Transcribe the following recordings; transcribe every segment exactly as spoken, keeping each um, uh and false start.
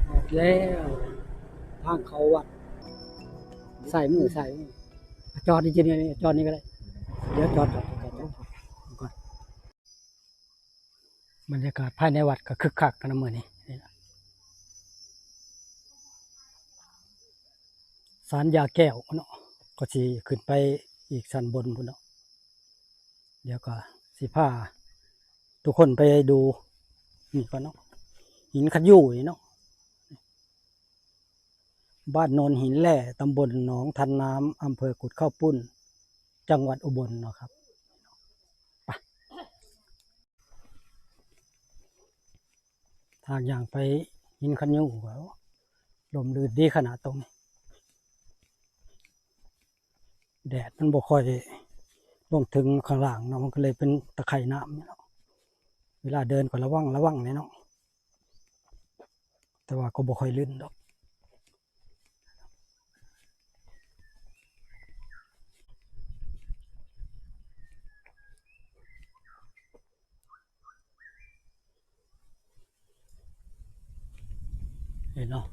ออกแล้ว ทางเข้าวัด ซ้ายมือ ซ้ายมือ จอดนี่ จอดนี่ จอดนี่ก็ได้ เดี๋ยวจอด จอด จอด จอด จอดก่อน บรรยากาศภายในวัดก็คึกคักนะมื้อนี้ นี่ล่ะ ศาลย่าแก้วเนาะ ก็สิขึ้นไปอีกชั้นบนพุ้นเนาะ เดี๋ยวก็สิพาทุกคนไปดู นี่ก่อนเนาะ หินคันยูนี่เนาะ บ้านโนนหินแร่ ตำบลหนองทันน้ำ อำเภอกุดข้าวปุ้น จังหวัดอุบลเนาะครับ ไป ทางย่างไปหินคันยูก็ร่มรื่นดีขนาดตรงนี้ แดดมันบ่ค่อยลงถึงข้างล่างเนาะ มันก็เลยเป็นตะไคร่น้ำนี่เนาะ เวลาเดินก็ระวังระวังเลยเนาะ แต่ว่าก็บ่ค่อยลื่นดอก เห็นเนาะ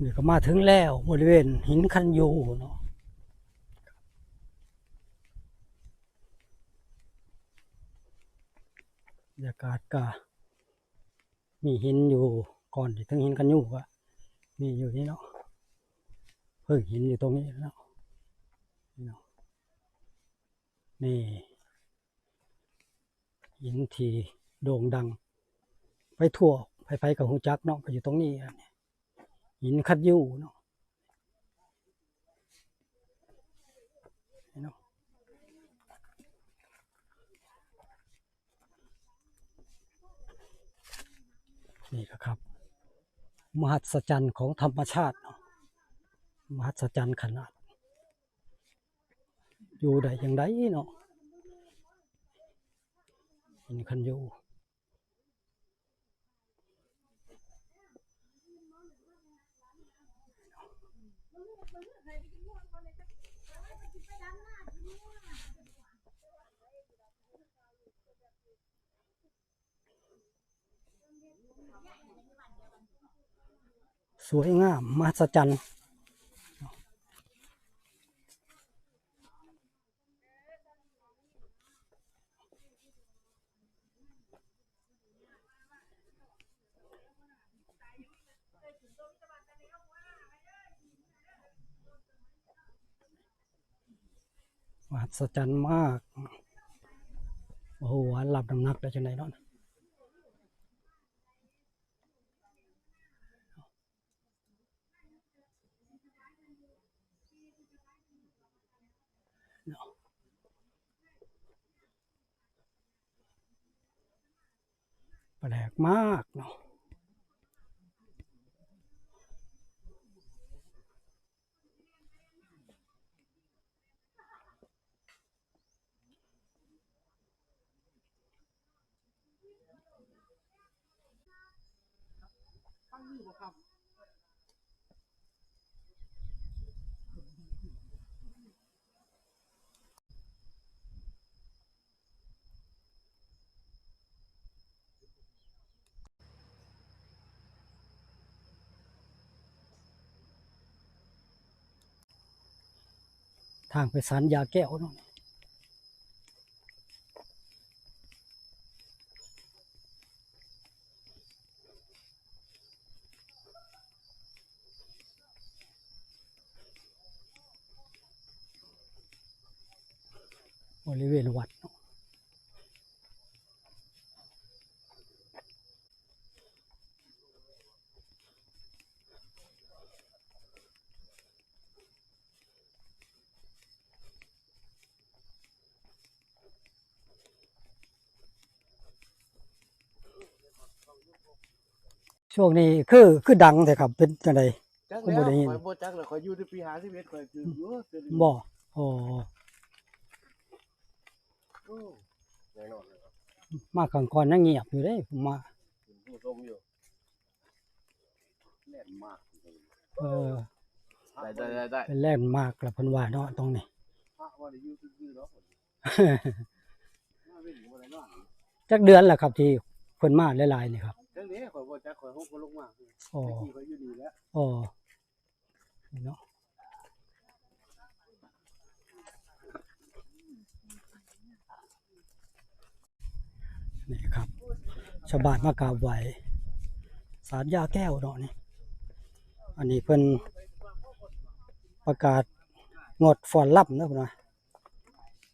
นี่ก็มาถึงแล้วบริเวณหินคันยูเนาะ บรรยากาศก็มีหินอยู่ก่อนที่ถึงหินคันยูก็มีอยู่นี่เนาะ เพิ่งหินอยู่ตรงนี้เนาะ นี่เนาะ นี่ หินที่โด่งดังไปทั่ว ไผๆก็ฮู้จักเนาะ ก็อยู่ตรงนี้อะ หินคันยูเนาะ นี่เนาะ นี่ก็ครับ มหัศจรรย์ของธรรมชาติเนาะ มหัศจรรย์ขนาด อยู่ได้จั่งใดเนาะ หินคันยู สวยงามมหัศจรรย์ มหัศจรรย์มาก โอ้โห รับน้ำหนักได้จังไดเนาะ แปลกมากเนาะ ฟังอยู่บ่ครับ ทางไปศาลย่าแก้วเนาะ บริเวณวัดเนาะ ช่วงนี้คือ คือดังแท้ครับ เป็นจั่งใด๋ จัก คือบ่ได้ยิน แล้ว ข้อยบ่จักแล้ว ข้อยอยู่ในปีห้าสิบเอ็ด ข้อยคืออยู่ บ่ อ๋อ โอ้ แน่นอนเลยครับ มาครั้งก่อนยังเงียบอยู่เด้ ผมมา เป็นผู้ชมอยู่ แลนด์มาร์ค เออ ได้ ได้ ได้ ได้ เป็นแลนด์มาร์คล่ะเพิ่นว่าเนาะ ตรงนี้ พระว่าได้อยู่ซื่อๆ เนาะ จักเดือนล่ะครับ ที่เพิ่นมาหลายๆ นี่ครับ จักเด้ ข้อยบ่จัก ข้อยฮกบ่ลงมา อ๋อ แต่กี้ข้อยอยู่นี่แหละ อ๋อ นี่เนาะ นี่ครับ ชาวบ้านมากราบไหว้ศาลย่าแก้วเนาะนี่ อันนี้เพิ่นประกาศงดฟ้อนรำเนาะ เพิ่นว่า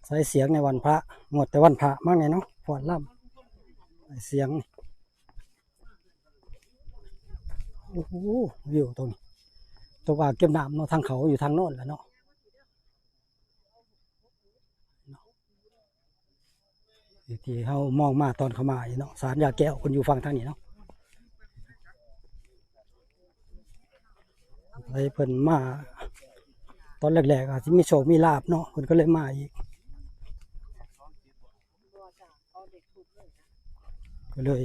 ใช้เสียงในวันพระ งดแต่วันพระมั้งเนี่ยเนาะ ฟ้อนรำ ใช้เสียง โอ้โห วิวตรงนี้ ตรงอ่างเก็บน้ำเนาะ ทางเขาอยู่ทางโน้นแหละเนาะ ที่เฮามองมาตอนเข้ามานี่เนาะ ศาลย่าแก้วเพิ่นอยู่ฝั่งทางนี้เนาะ ไปเพิ่นมา ตอนแรกๆ อาจสิมีโชคมีลาภเนาะ เพิ่นก็เลยมาอีก ก็เลย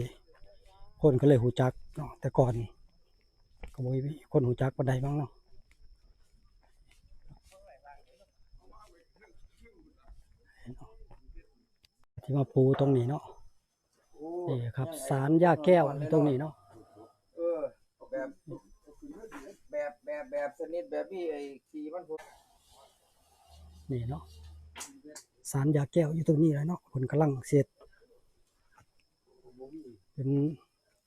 คนก็เลยฮู้จักเนาะ แต่ก่อนก็บ่มีคนฮู้จักปานใดมั้งเนาะ ที่มาปูตรงนี้เนาะ โอ้ นี่ครับ ศาลย่าแก้วอยู่ตรงนี้เนาะ เออ แบบ แบบ แบบ แบบสนิทแบบนี้ ไอ้ขี้มัน นี่เนาะ ศาลย่าแก้วอยู่ตรงนี้แหละเนาะ เพิ่นกำลังเฮ็ด เป็น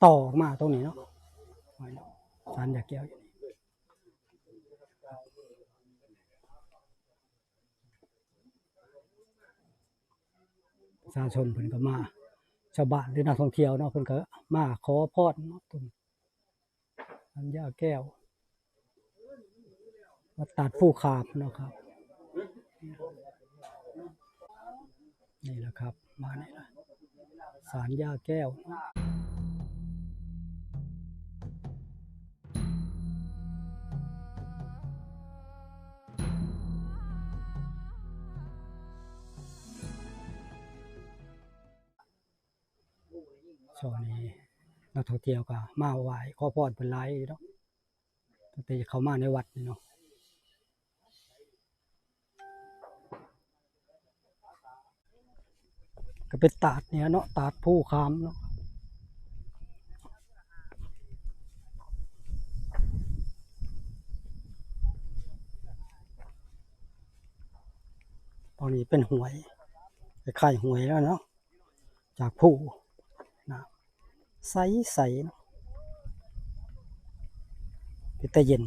ต่อออกมาตรงนี้เนาะ ศาลย่าแก้วอยู่นี่ ประชาชนเพิ่นก็มา ชาวบ้านหรือนักท่องเที่ยวเนาะ เพิ่นก็มาขอพรเนาะ ตรงศาลย่าแก้ว วัดตาดภูขามเนาะครับ นี่แหละครับ มานี่ล่ะ ศาลย่าแก้ว ช่วงนี้นักท่องเที่ยวก็มาไหว้ขอพรเพิ่นหลายอยู่เนาะ ตั้งแต่เข้ามาในวัดนี่เนาะ ก็เป็นตาดเนี่ยเนาะ ตาดภูขามเนาะ ตรงนี้เป็นห้วย คล้ายๆ ห้วยแล้วเนาะ จากภู น้ำใสๆ เนาะ เป็นตาเย็น